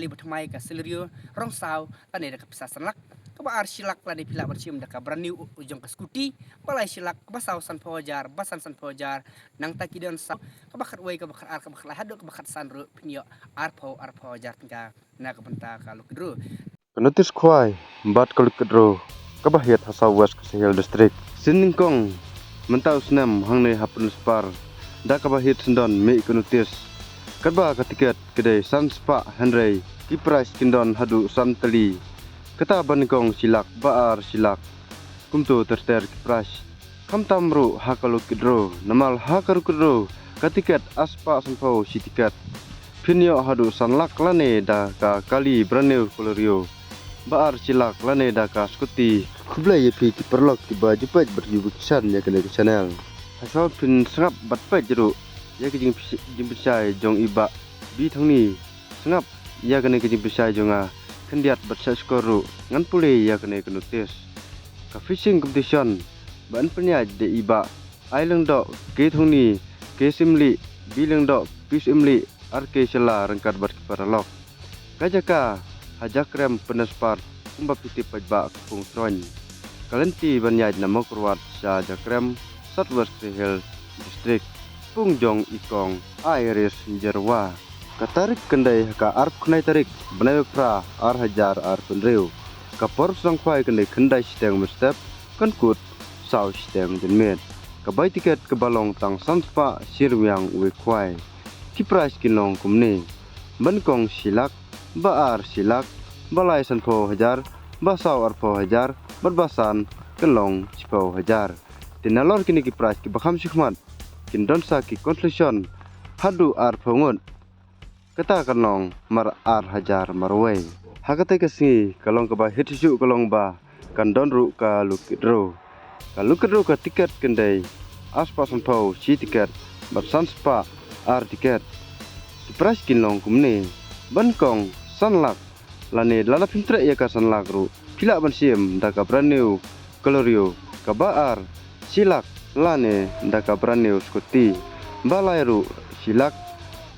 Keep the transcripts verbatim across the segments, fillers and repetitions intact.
Kali ba thymmai ka Celerio, rong saw, lane da ka pisa san lak. Kaba ar shi lak lane phi lah ban shim da ka brand new u jong ka scooty. Ba lai shi lak, ba saw sanphew hajar, ba san sanphew hajar. Nangta ki don saw, kaba khatwei, kaba khatar, kaba khatlai haduh kaba khatsan ruh phin ïoh arphew, arphew hajar tyngka na ka bynta ka lucky draw. Ka notice khwai bad ka lucky draw kaba hiat ha South West Khasi Hills District. Sien nyngkong mynta u snem hangne ha Pyndenspar da kaba hiat syndon mih ka notice. Katba ka tiket ka dei san spah, hynrei ki prize kin don haduh san tylli. Kata ba nyngkong shi lak, ba ar shi lak. Kumto ter ter ki prize. Khamtam ruh ha ka lucky draw, namar ha ka lucky draw ka tiket ar spah sanphew shi tiket. Phin ïoh haduh san lak lane da ka kali brand new Celerio, ba ar shi lak lane da ka scooty. Khublei ïa phi ki paralok kiba ju peit bad kiba kyrpad ïa kane ka channel. Hashwa phin sngap bad peit ruh ïa ki jingpysh-, jingpynshai jong i Bah B Thongni. Sngap ïa kane ka jingpynshai jong nga khyndiat bad shah shkor ruh ngan pule ïa kane ka notice. Ka fishing competition ba yn pynïaid da i Bah I Lyngdoh, K Thongni, K Syiemlieh, B Lyngdoh, P Syiemlieh, R K Shylla ryngkat bad ki paralok. Ka jaka ha Jakrem Pyndenspar kumba phi tip paidbah ka Pung Troiñ. Ka lynti ban ïaid na Mawkyrwat sha Jakrem, South West Khasi Hills District. Pung jong i Kong Iris Jyrwa. Ka tarik kan dei ha ka arphew khyndai tarik bnai ba phra ar hajar arphew hynriew. Ka por sdang khwai kan dei khyndai shiteng mynstep, kan kut saw shiteng janmiet. Ka bai tiket kaba long tang san spah shi rynieng uwei khwai. Ki prize kin long kumne. Ba nyngkong shi lak, ba ar shi lak, ba lai sanphew hajar, ba saw arphew hajar, bad ba san kan long shiphew hajar. Te nalor kine ki prize kiba kham shakhmat kin don sa ki consolation haduh arphew ngut. Kata kan long mar ar hajar marwei. Ha katei ka sngi ka long kaba hiat shuh shuh ka long ba kan don ruh ka lucky draw. Ka lucky draw ka tiket kan dei ar spah sanphew shi tiket bad san spah ar tiket. Ki prize kin long kumne. Ba nyngkong san lak, lane lada phim treh ïa ka san lak ruh phi lah ban shim da ka brand new Celerio. Kaba ar shi lak lane da ka brand new scooty. Ba lai ruh shi lak,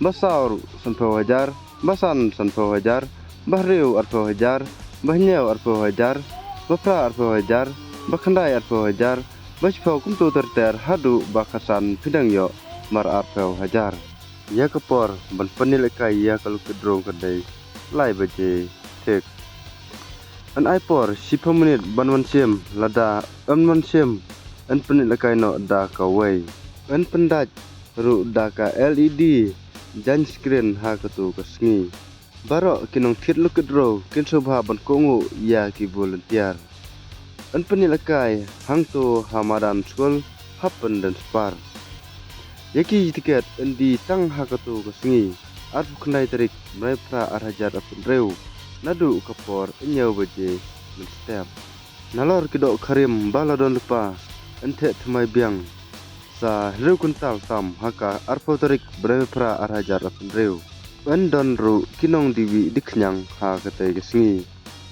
ba saw ruh sanphew hajar, ba san sanphew hajar, ba hynriew arphew hajar, ba hynñiew arphew hajar, ba phra arphew hajar, ba khyndai arphew hajar, ba shiphew kumto ter ter haduh ba khatsan phi dang ïoh mar arphew hajar. Ïa ka por ban pynïalehkai ïa ka lucky draw ka dei lai baje thik. Yn ai por shiphew minit ban wan shim, lada ym wan shim yn pynïalehkai noh da kawei. Yn pyndait ruh da ka L E D jaiñ screen ha kato ka sngi. Baroh ki nongthied lucky draw kin sngewbha ban kohnguh ïa ki volunteer. Yn pynïalehkai hangto ha madan skul ha Pyndenspar. Ïa ki tiket yn die tang ha kato ka sngi, arphew khyndai tarik bnai ba phra ar hajar arphew hynriew, naduh ka por hynñiew baje mynstep. Nalor ki doh kharim ba la don lypa yn theh thymmai biang sa hynriew kwintal tam ha ka arphew tarik bnai ba phra ar hajar arphew hynriew. Yn don ruh ki nongdiwih diengkhniang ha katei ka sngi.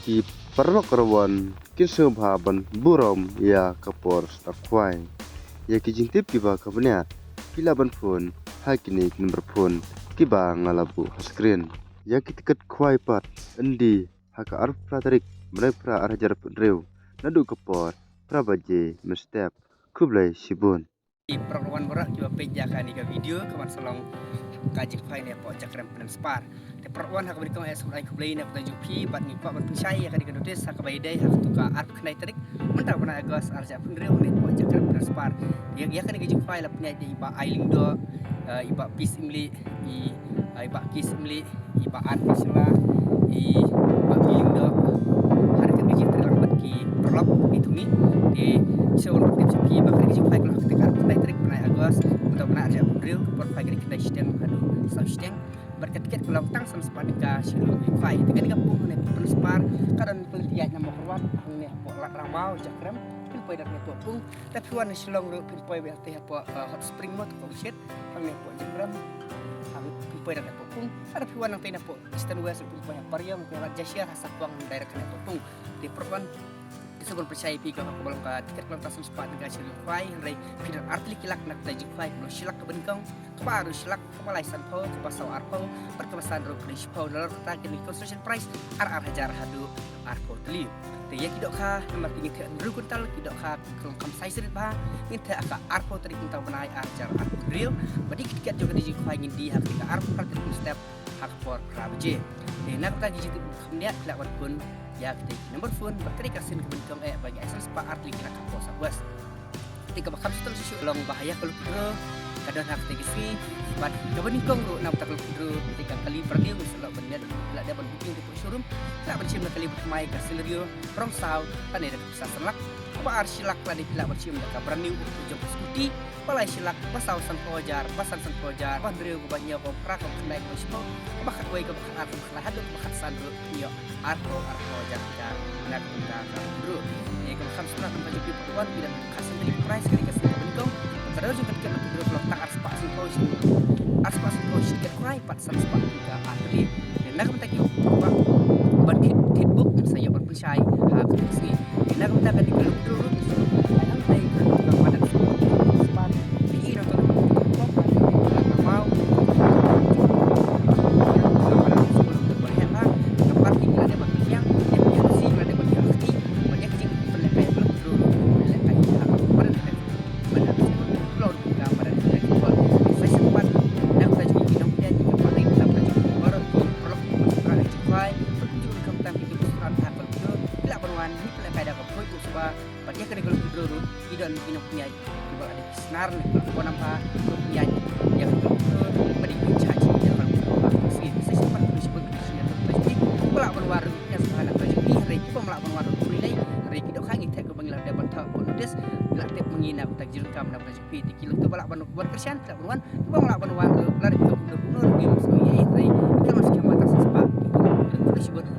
Ki paralok rawon kin sngewbha ban burom ïa ka por sdang khwai. Ïa ki jingtip kiba kham bniat phi lah ban phone ha kine ki number phone kiba nga la buh ha screen. Ïa ki tiket khwai pat yn die ha ka arphew phra tarik bnai ba phra ar hajar arphew hynriew naduh ka por phra baje mynstep. Khublei shibun. Ki paralok wan baroh kiba peit ïa kane ka video ka wan sa long ka jingkhwai ne hapoh Jakrem Pyndenspar. Te paralok wan, ha kaba nyngkong eh sngewbha khublei na ka bynta jong phi bad ngi kwah ban pynshai ïa kane ka notice ha kaba ïadei ha kato ka arphew khyndai tarik mynta u bnai August ar hajar arphew hynriew ne hapoh Jakrem Pyndenspar. Ïa, ïa kane ka jingkhwai la pynïaid da i Bah I Lyngdoh, eh, i Bah P Syiemlieh, i, eh, i Bah K Syiemlieh, i Bah An K Shylla, i Bah P Lyngdoh. Ha kane ka jingtrei lang bad ki paralok ki thung ngi. Te sngewbha ban tip sha phi ba kane ka jingkhwai ka long ha ka arphew khyndai tarik bnai August mynta u bnai ar hajar arphew hynriew, ka por khwai ka dei khyndai shiteng haduh saw shiteng. Bad ka tiket ka long tang san spah tyngka shi lok khwai. Te kane ka pung hangne Pyndenspar ka don pynleit ïaid na Mawkyrwat hangne hapoh Lad Rangbaw, Jakrem. Phin poi da kane hapoh pung. Lada phi wan na Shillong ruh phin poi beit hangtei hapoh, eh, Hot Spring Mall, hapoh Shit, hangne hapoh Jakrem. Hang phin poi da kane hapoh pung. Lada phi wan nangtei na hapoh Eastern West ruh phin poi ha Pariong, hapoh Lad Jashia, ha Sakwang, direct kane hapoh pung. Te paralok wan, Sa ban pynshai ïa phi ka hok ba long ka tiket ka long tang san spah tyngka shi ryngkew khwai, hynrei phi don ar tylli ki lak na ka bynta jingkhwai, ka long shi lak kaba nyngkong, kaba ar shi lak, kaba lai sanphew, kaba saw arphew, bad kaba san ruh kaba shiphew. Nalor kata kine ki consolation prize ar ar hajar haduh arphew tylli. Te ïa ki dohkha namar ki ngin theh hynriew kwintal, ki dohkha ka long kham sai syrip bha, ngin theh ha ka arphew tarik mynta u bnai ar hajar arphew hynriew. Bad ïa ki tiket jong kane ka jingkhwai ngin die ha ka arphew phra tarik mynstep ha ka por phra baje. Te na ka bynta ki jingtip kham bniah, phi lah ban phone ïa kata ka number phone, bad kane ka sien kaba nyngkong eh ba ngi ai san spah ar tylli ki lak ha ka por South West. Te kaba kham sngewthuh shuh shuh long ba ha ïa ka lucky draw ka don ha kata ka sngi, bad kaba nyngkong ruh na ka bynta ka lucky draw, te ka kali brand new, ngi sngewthuh ban ïa, phi lah dei ban booking hapoh showroom, phi lah ban shim da ka kali ba thymmai, ka Celerio, rong saw, lane da ka pisa san lak. Kaba ar shi lak lane phi lah ban shim da ka brand new jong ka scooty, ba lai shi lak, ba saw sanphew hajar, ba san sanphew hajar, ba hynriew, ba hynñiew, ba phra, ba khyndai, ba shiphew, ba khatwei, ba khatar, ba khatlai haduh ba khatsan ruh, ïoh arphew, arphew hajar tyngka na ka bynta ka lucky draw. Ïa kaba kham sngewthuh namar jong phi, phi wan, phi don khatsan tylli ki prize kane ka sngi kaba nyngkong. Ka dor jong ka tiket lucky draw ka long tang ar spah sanphew shi, ar spah sanphew shi tiket khwai, bad san spah tyngka ar tylli. Te na ka bynta ki ba ban thied, thied book, sa ïoh ban pynshai ha kane ka sngi. Te na ka bynta kane ka lucky draw ruh, ai hangtai ka madan skur, spah phi i nangta na ka maw. Ka madan skur ka ba heh bha, ka parking ka la dei ban pynbiang, ïa ka si ka la dei ban pynbiang. Bad ïa ka jingpynlehkai ka lucky draw ruh, pynlehkai ha ka madan, madan skur, kloi ka madan, ka madan skur. Sa shisien pat na ka bynta jong ki nongpynïaid, ka party, na ka bynta jong ki baroh ki paralok, ki para jingkhwai, bad kumjuh ruh khamtam ki ba sdang ha ka lucky draw, ki lah ban wan, ngi pynlehkai da ka khuid u sba. Bad ïa kane ka lucky draw ruh ki don ki nongpynïaid kiba la dep snar ne kiba la pynbna ha ka nongpynïaid ïa kane ka lucky draw, bad ki pynshai ïa kane ka lucky draw ha ka sngi. Sa shisien pat khublei shibun, khublei shibun ïa phi kiba lah ban wan ruh, ïa sngewbha na ka jong phi, hynrei kiba ym lah ban wan ruh khublei, hynrei ki dohkha ngi theh kaba ngi la dep ban thoh notice, ki la tip ma ngi na ka bynta ka jingdonkam na ka bynta jong phi. Te ki long kiba lah ban wan kyrshan, ki lah ban wan, kiba ym lah ban wan ruh, la dep thoh kumno kumno ruh ngim sngew ei ei, hynrei ki la wan skhem ma tang sa spah. Khublei shibun.